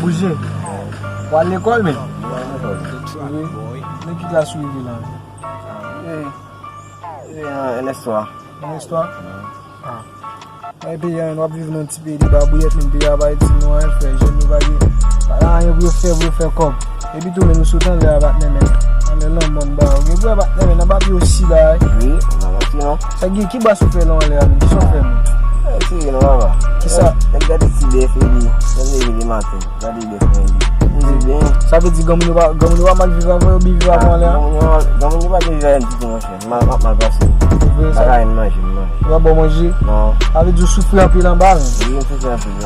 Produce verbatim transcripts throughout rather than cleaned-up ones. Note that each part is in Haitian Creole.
Bouje. W al lekòl, men? Wi. Nan ki klas ou rive la? E, e, an, an istwa. An istwa? A. Nan peyi a, nou ap viv nan ti peyi de babouyèt, men peyi a pa itil nou anyen, frè. Jèn yo pa gen, pa gen anyen pou yo fè, pou yo fè kòb. Epi tou, men nou sot anlè a, patnè, men. Anlè lanmò, n ba yo. Gen vre, patnè, men nan papye osi la, wi. Wi, nan papye, non. Sa gen ki bas ou fè la anlè a, men? Kisa w fè, men? E, serye, non, papa. Kisa? Nèg gade ti bèf, epi, nèg leve demen. Gade bèf mwen ye. Ou di byen. Sa vle di granmoun yo pa, granmoun yo pa mal viv avè w, yo byen viv avè w anlè a? Granmoun yo pa, granmoun yo pa byen viv avè m ditou, monchè. M ap mal pase. Ou vle sa? M pa ka jwenn manje, m manje. Yo pa ba w manje? Non. Sa vle di w soufri anpil anba, men. Wi, m soufri anpil, wi.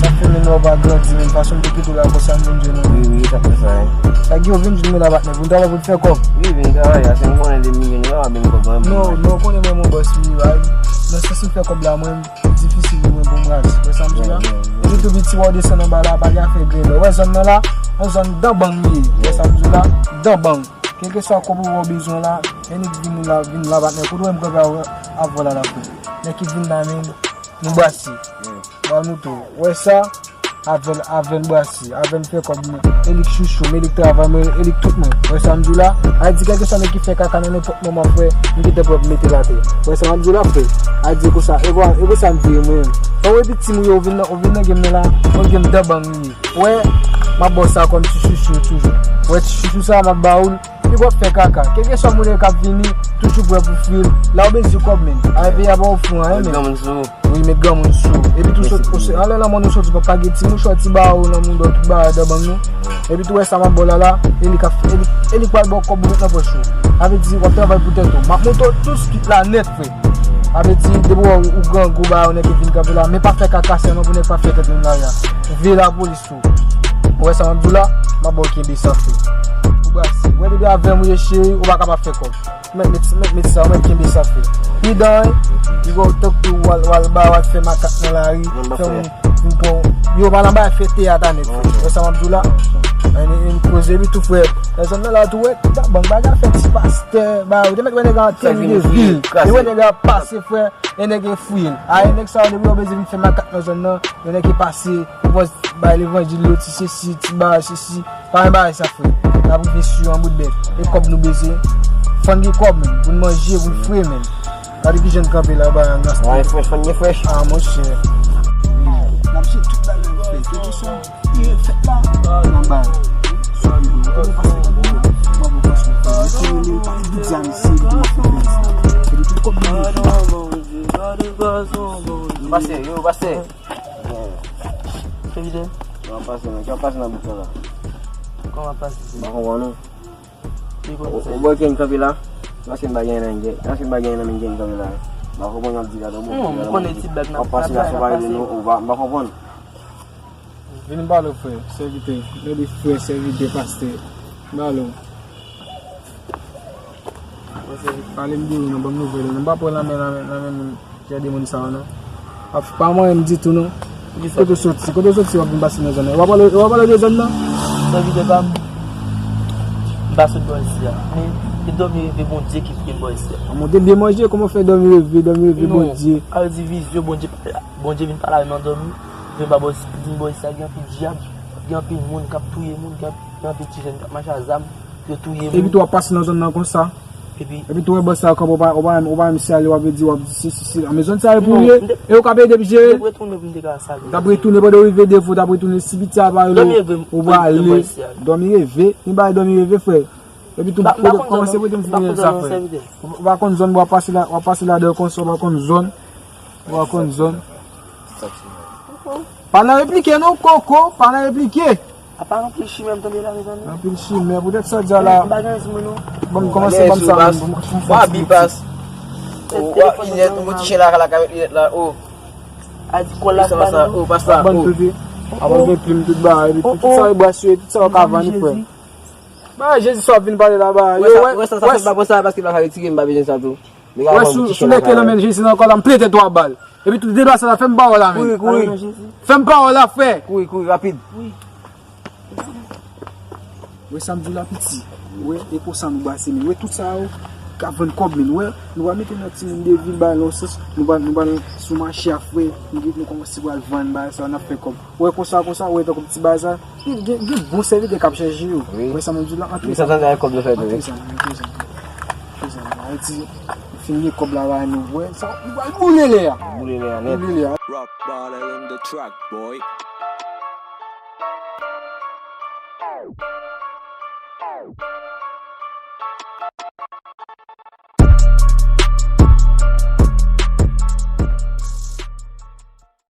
Sa fè menm lè w pa grandi, menm fason m te kite w la, konsa m vin jwenn ou. Wi, wi, sa fè sa, wi. Sa gen w vin jwenn mwen la, patnè, pou n travay pou n fè kòb. Wi, vin travay, paske m konnen de milyon, nou pa vin kòb, non. Non, non, konnen mwen, mon bòs, wi, wi. Nan sans m fè kòb la, mwen, difisil pou mwen pou m raze. Wè sa m di la? Wi, wi, wi. Epi tou piti wè w desann anba la, pa gen afè grenn. Wè zòn nan la, yon zòn dan bang li ye. Wè sa m di la? Dan bang. Kèlkeswa kòb ou wè w bezwen la, e nèg vin la, vin la, patnè. Kote w wè m kanpe avè w la, frè? Nèg ki vin la, men, nou brase. Wi. Ba nou tou. Wè sa? Avè l, avè l brase, avè l fè kòb mwen. E li k chouchou m, e li k travay mwen, e li k tout mwen. Wè sa m di w la? A di kèlkeswa nèg ki fè kaka nan nenpòt moman, frè, m gentan prè pou mete l atè. Wè sa m ap di w la, frè? A di konsa, e konsa, e konsa m vire mwen menm. Fò w epi tim ou yo, ou vin nan, ou vin nan game nan la, yon game dan bang li ye. Wè, m ap ba w sa kòm ti chouchou toujou. Wè ti chouchou sa, m ap ba ou l. Li p ap fè kaka. Kèlkeswa moun k ap vini, toujou prè pou fri l. La w bezwen kòb, men. Avè peyi a pa ofri w anyen, men. Met granmoun sou ou. Wi, met granmoun sou ou. Epi tou sot, anlè lanmò nou soti, p ap ka gen ti mouchwa, ti bawo nan mouda w, tout bagay dan bang nou. Epi tou wè sa m ap ba w la la, e li k ap, e li, e li k pral ba w kòb ou met nan pòch ou. Sa vle di, w ap travay pou tèt ou. M ap montre w tout skit la nèt, frè. Sa vle di, depi w wè ou grangou, ba yon nèg ki vin kanpe la, men pa fè kaka sèlman pou nèg pa fè tèt ou nan lari a. Veye lapolis. Ou wè sa m ap di w la? M ap ba w kenbe sa, frè. Ou brase. Wè depi avè m ou ye cheri, ou pa kapab fè kòb. Ou mèt met, mèt met sa, ou mèt kenbe sa, frè. Pridan, wi. Li wè w tankou w al, w al ba, w al fè makak nan lari, fè moun vin pran w. Yo pa nan bagay fè teyat a nèt, frè. Wè sa m ap di w la? Ann, ann koze, epi tou, frè. Nan zòn nan la, tou, wè, dan bang, bagay fè ti pastè, ba, ou te mèt wè nèg a antre li de vil. Li wè nèg a pase, frè. E nèg e fouye l. A, e nèg sa yo, depi yo bezwen vin fè makak nan zòn nan, yo nèg ki pase, yo pòs bay levanjil yo, ti sesi, ti bagay sesi. Pa gen bagay sa, frè. N ap rive sou yon bout bèt. E kòb nou bezwen. Fò n gen kòb, menm. Pou n manje, pou n fre, menm. Gade kijan n kanpe la, ba, nan. Fò n gen frèch, fò n gen frèch. A, monchè. N ap jere tout bagay, frè. Kèlkeswa. Ki fèt la? Nan bay. Sou yo, yo pase nan bay. Mwen pou pase, frè. Yo rele, pase tout zam isi, yo mwen fè sa. Se de tout kòb mwen. Pase, yo, pase. Evite. Yo pase, men, yo pase nan bout la. Kòman pase? Mwen konprann ou. Ou bò gen kanpe la. Pase m pa gen nan gen. Pase m pa gen nan men gen kanpe la. Mwen konprann w ap di la, non, mwen konnen ti bèg nan pase la, sou pale de nou, ou pa, mwen konprann. Vin m pale w, frè, sèvitè. Lè di frè, sèvitè, pastè. M pale w. Pale m de ou, non, ban m nouvèl ou, non. M pa pran lanmè, lanmè, lanmè moun, jan de moun sa yo, non. Pa, pa manyen m ditou, non. Kote w soti? Kote w soti w ap vin pase nan zòn nan? Ou pa pale, ou pa pale de zòn nan? Sèvitè pa m, m pa sot bò isi a. Men, e dòmi reve Bondye ki fè m bò isi a. A, monte byen manje, kòman w fè dòmi reve, dòmi reve Bondye? Non, a di vizyon, Bondye, Bondye vin pale avè m nan dòmi. Vin pa bò, vin bò isi a, gen anpil dyab, gen anpil moun k ap touye moun, gen, gen anpil ti jèn k ap mache a zam, yo touye moun. Epi tou w ap pase nan zòn nan konsa. Epi tou w wè bòs la kanpe, ou pa, ou pa, ou pa menm salye, w ap di, w ap di, si, si, si. A, men zòn sa yo pou w ye, e yo k ap ede pou jere. M t ap retounen pou m te ka salye. W t ap retounen pandan w rive devan, w t ap retounen si piti a pa rele w, ou prale. Dòmi reve, gen bagay dòmi reve, frè. Epi tou, kòmanse prete m ti zafè. Ou pa konn zòn, w ap pase la, w ap pase ladan konsa, w pa konn zòn. Ou pa konn zòn. Pa nan replike non, koko, pa nan replike. A pa anpil chimè m tande la, mezanmi. Anpil chimè, poutèt sa w di a la. M pa gen zanmi non. Bon, m kòmanse ban m sa, bon, m kòmanse ban m sa. Ou ap bi pas. Ou ap linèt, ou ti chen la, la ka met linèt la, o. A di kòl la pa nan. O, pas la, o. Ban tout, wi. Avan gen plim tout bagay, epi tout, tout sa yo brase, tout sa yo ka vann, frè. Ba, Jezi sa w ap vin pale la, ba. Yo, wè, wè sa, sa fè m pa pran sa, paske m pa ka retire, m pa bezwen sa tou. Wè, sou, sou lè ke nan men Jezi nan kò la, m plete twa bal. Epi tou deplase la, fè m pawòl la, men. Kouri, kouri. Fè m pawòl la, frè. Kouri, kouri, rapid. Wè sa m di w la, piti. Wè, e konsa nou brase, men. Wè tout sa yo. Ka vann kòb, men, wè, nou pral mete nan timoun de vil, bay lonsans, nou pral, nou pral sou mache a, frè, nou, nou kòmanse pral vann bagay sa, n ap fè kòb. Wè, konsa, konsa, wè, tankou ti bagay sa, gen, gen, gen bon sèvitè k ap chèche yo. Wi. Wè sa m ap di w la, antre. Wi, sa tande ak kòb yo fè tou, wi. Antre sa, antre sa. Antre sa, Ayiti, fin gen kòb la, ba nou, wè, sa, nou pral boule lè a. Boule lè a, nèt. Boule lè a. Rock bottle on the track, boy.